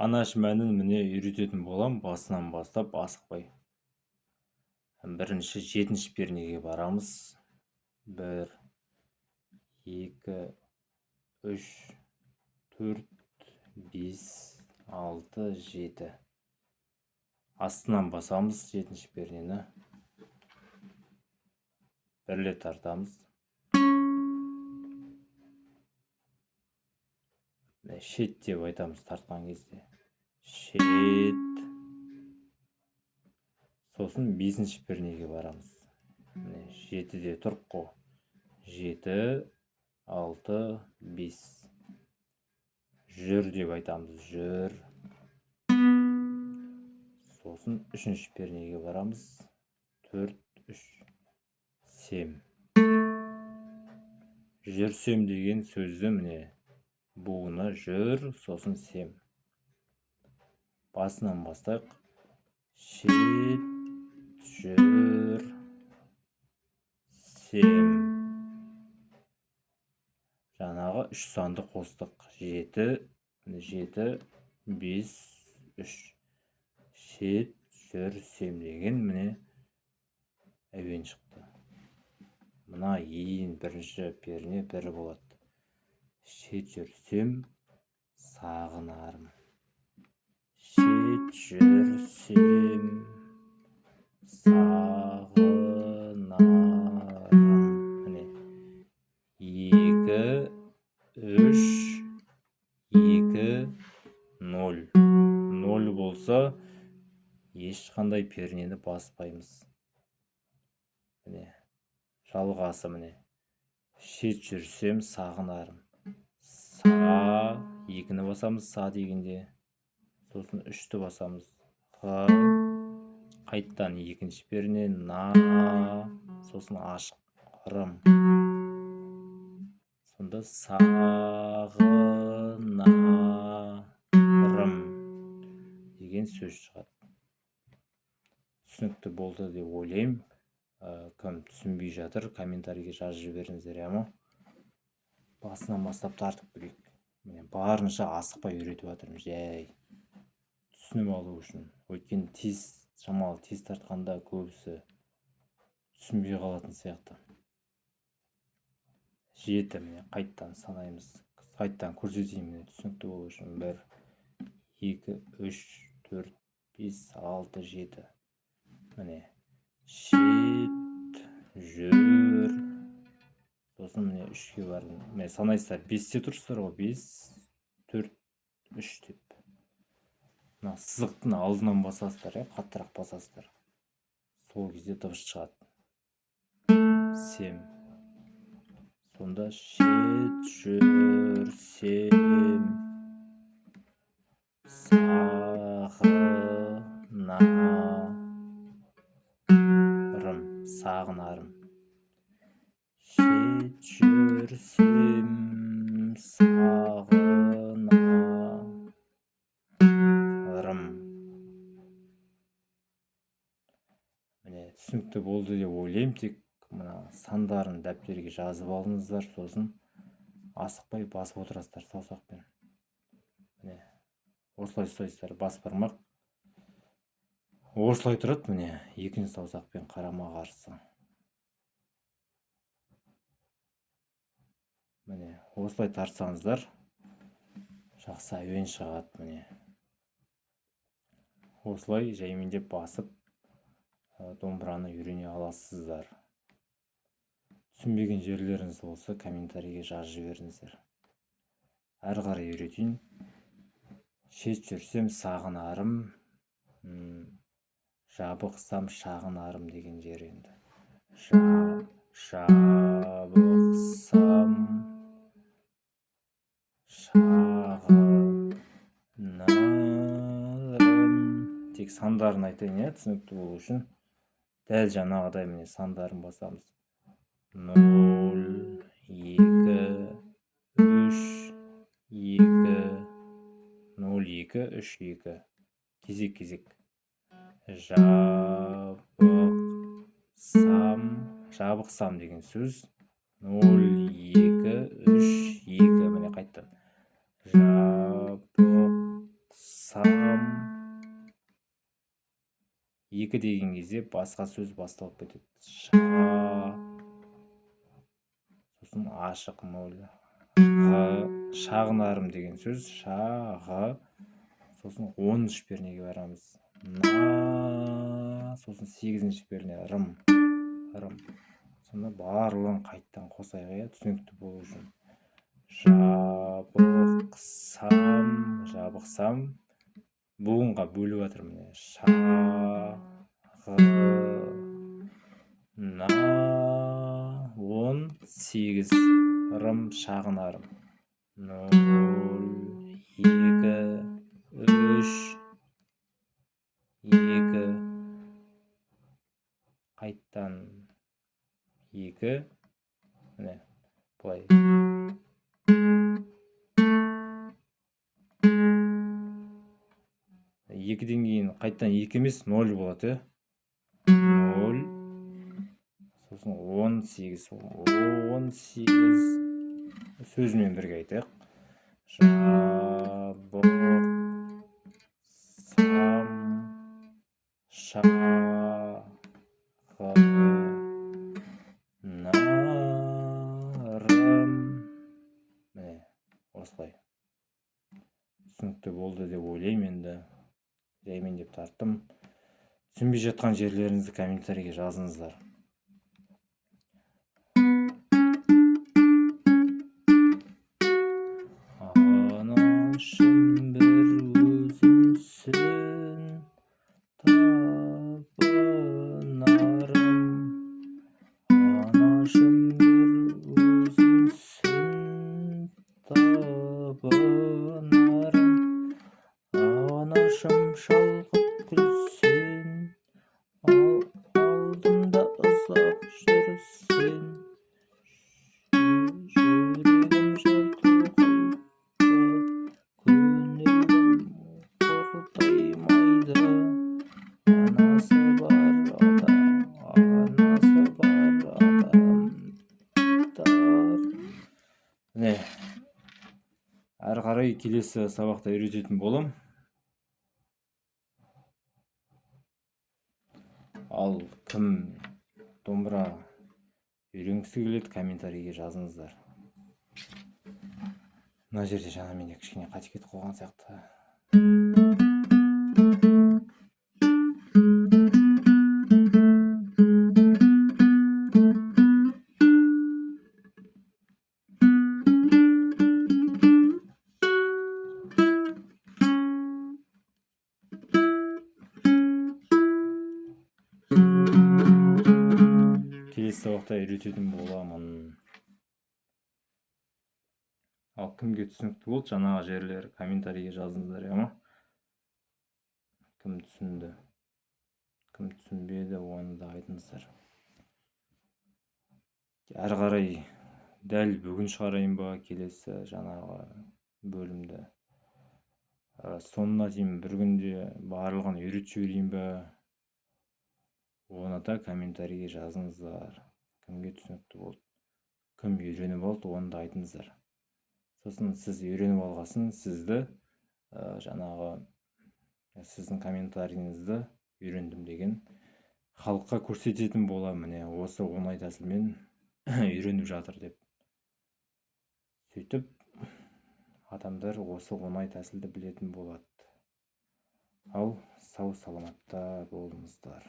Анаш мәнін міне үйрететін болам, басынан бастап асықпай. Бірінші жетінші пернеге барамыз. 1, 2, 3, 4, 5, 6, 7. Астынан басамыз жетінші пернені. Бірле тартамыз. Шет деп айтамыз тартқан кезде. Шет. Сосын бесінші пернеге барамыз. Міне, 7-де тұрық қой. 7, 6, 5. Жүр деп айтамыз. Жүр. Сосын үшінші пернеге барамыз. 4, 3, сем. Жүрсем деген сөзді міне буыны жүр, сосын сем. Басынан бастайық. Шет, жүр, сем. Жаңағы үш санды қостық. 7, 7, 5, 3. Шет, жүр, сем деген міне әуен шықты. Мына ең бірінші перне бір болады. Шет жүрсем сағынарым. Шет жүрсем сағынарым. Міне 2, 3, 2, 0. 0 болса ешқандай пернені баспаймыз. Міне жалғасы міне. Шет жүрсем сағынарым. Са, екіні басамыз са дегенде. Сосын үшті басамыз. Ға, қайттан екінші перне, на, сосын ашық рым. Сонда сағынарым деген сөз шығады. Түсінікті болды деп ойлаймын. Кім түсінбей жатыр, комментарийге жазып жіберіңіздер, иә. Басынан бастап тартып көрейік. Міне, барынша асықпай үйретіп жатырмын, жай түсініп алу үшін. Өйткені тез, шамалы тез тартқанда көбісі түсінбей қалатын сияқты. 7, міне қайттан санаймыз. Қайттан көрсетейін, міне түсінікті болу үшін. 1, 2, 3, 4, 5, 6, 7. Міне шет, жүр. Сосын міне 3-ке бардым. Міне санайсыздар, 5-те тұрсыздар ғой. 5, 4, 3 деп. Мына сызықтың алдынан басасыздар, иә, қаттырақ басасыздар. Сол кезде дыбыс шығады. Сем. Сонда шет, жүр, сем, сағынарым, сағынарым. Шет жүрсем сағынарым. Міне түсінікті болды деп ойлаймын. Тек мына сандарын дәптерге жазып алыңыздар, сосын асықпай басып отырасыздар саусақпен. Міне осылай ұстайсыздар, бас бармақ осылай тұрады, міне екінші саусақпен қарама-қарсы. Міне осылай тартсаңыздар жақсы әуен шығады. Міне осылай жаймендеп басып домбыраны үйрене аласыздар. Түсінбеген жерлеріңіз болса, комментарийге жазып жіберіңіздер. Әрі қарай үйретейін. Шет жүрсем сағынарым, жабықсам шағынарым деген жер енді. Жабықсам шағынарым. Тек сандарын айтайын, иә, түсінікті болу үшін. Дәл жаңағыдай міне сандарын басамыз. 0, 2, 3, 2, 0, 2, 3, 2. Кезек-кезек. Жабықсам, жабықсам деген сөз 0, 2, 3, 2. Міне қайттан. Жабықсам 2 деген кезде басқа сөз басталып кетеді. Ша, сосын ашық 0, ға, шағын арым деген сөз, ша, ға, сосын 10 пернеге барамыз. На, сосын 8 перне рым, рым. Сонда барлығын қайттан қосайық, иә, түсінікті болу үшін. Жабықсам, жабықсам, буынға бөліп жатыр міне. Ша, ғы, на, 18, рым, шағын арым. 0, 2, 3, 2, қайттан 2, міне былай. 2-ден кейін қайттан 2 емес, 0 болады, иә? 0, сосын 18, 18 сөзімен бірге айтайық. Жабықсам, шағынарым. Міне, осылай. Түсінікті болды деп ойлаймын енді. Жаймен деп тарттым. Түсінбей жатқан жерлеріңізді комментарийге жазыңыздар. Анашым бір өзіңсің табынарым, анашым бір өзіңсің табынарым, анашым шалқып күлсең, ал алдымда ұзақ жүрсең, жүрегім жартылғайды, көңілім құртаймайды. Анасы бар ата, анасы бар адамдар. Міне, әрі қарай келесі сабақта үйрететін болам. Ал кім домбыра үйренгісі келеді, комментарийге жазыңыздар. Мына жерде жаңа менде кішкене қате кетіп қалған сияқты. Келесі сабақта үйрететін боламын. Ал кімге түсінікті болды жаңағы жерлер, комментарийге жазыңыздар, иә ма? Кім түсінді, кім түсінбеді, оны да айтыңыздар. Әрі қарай дәл бүгін шығарайын ба келесі жаңағы бөлімді? Соңына дейін бір күнде барлығын үйретіп жіберейін ба? Оны да комментарийге жазыңыздар. Кімге түсінікті болды, кім үйреніп алды, оны да айтыңыздар. Сосын сіз үйреніп алғасын сізді жаңағы сіздің комментарийіңізді үйрендім деген халыққа көрсететін боламын. Міне, осы оңай тәсілмен үйреніп жатыр деп. Сөйтіп адамдар осы оңай тәсілді білетін болады. Ал сау саламатта болыңыздар.